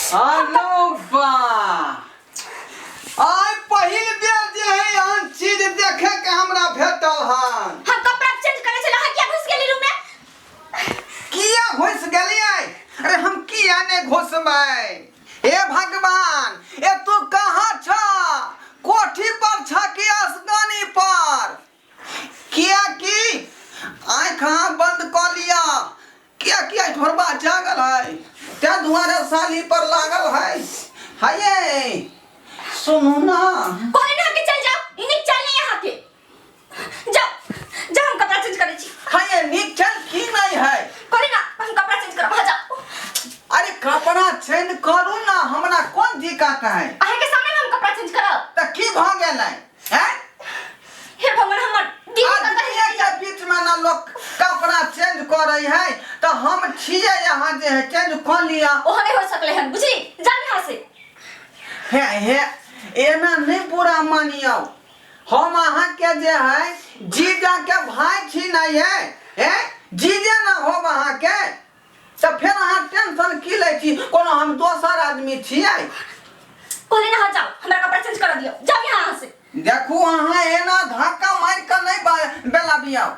अरे बा, आइ पहिल बेर जे है एहन चीज देखे के हमरा भेटल हन। हम कपड़ा चेंज करे छले, अहाँ किया घुस गेली रूम में? किया घुस गेलियै? अरे हम किया नहि घुसबै? हे भगवान, ए तू कहाँ छ? कोठी पर छ कि असगनी पर? किया कि आँखि अहाँ बंद कऽ लिअ, किया किया ढोरबा जागल है, तें दुआरे साली पर लागल है। हाये सुनू ना, कोई ना के चल जाओ, नीक चल नहीं यहाँ के। जाओ जाओ, हम कपड़ा चेंज करे छी। हाये नीक चल की नहीं है? कोई ना, हम कपड़ा चेंज करब, हाँ जाओ। अरे कपड़ा चेंज करू ना, हमरा कोन दिक्कत है? अहाँ के सामने में हम कपड़ा चेंज करब? तऽ की भऽ गेलै हैं? हे भगवान, हमर दिल आदमीए के बीच में ना लोग कपड़ा चेंज करे है, तो हम छिए यहाँ जे है चेंज कर लिया। ओह नहीं हो सकले हन, बुझली? जान यहाँ से। हे हे, एना नहीं बुरा मानियो, हम अहाँ के जे है जीजा के भाई छी नहीं है, हे जीजे ना हो अहाँ के, तऽ फेर अहाँ टेंशन की लै छी? कोनो हम दोसर आदमी छियै? कहली ना जाओ, हमरा कपड़ा चेंज कर दियो, जाओ यहाँ से। देखू अहाँ एना धक्का मारि कऽ नहि बेला दियौ।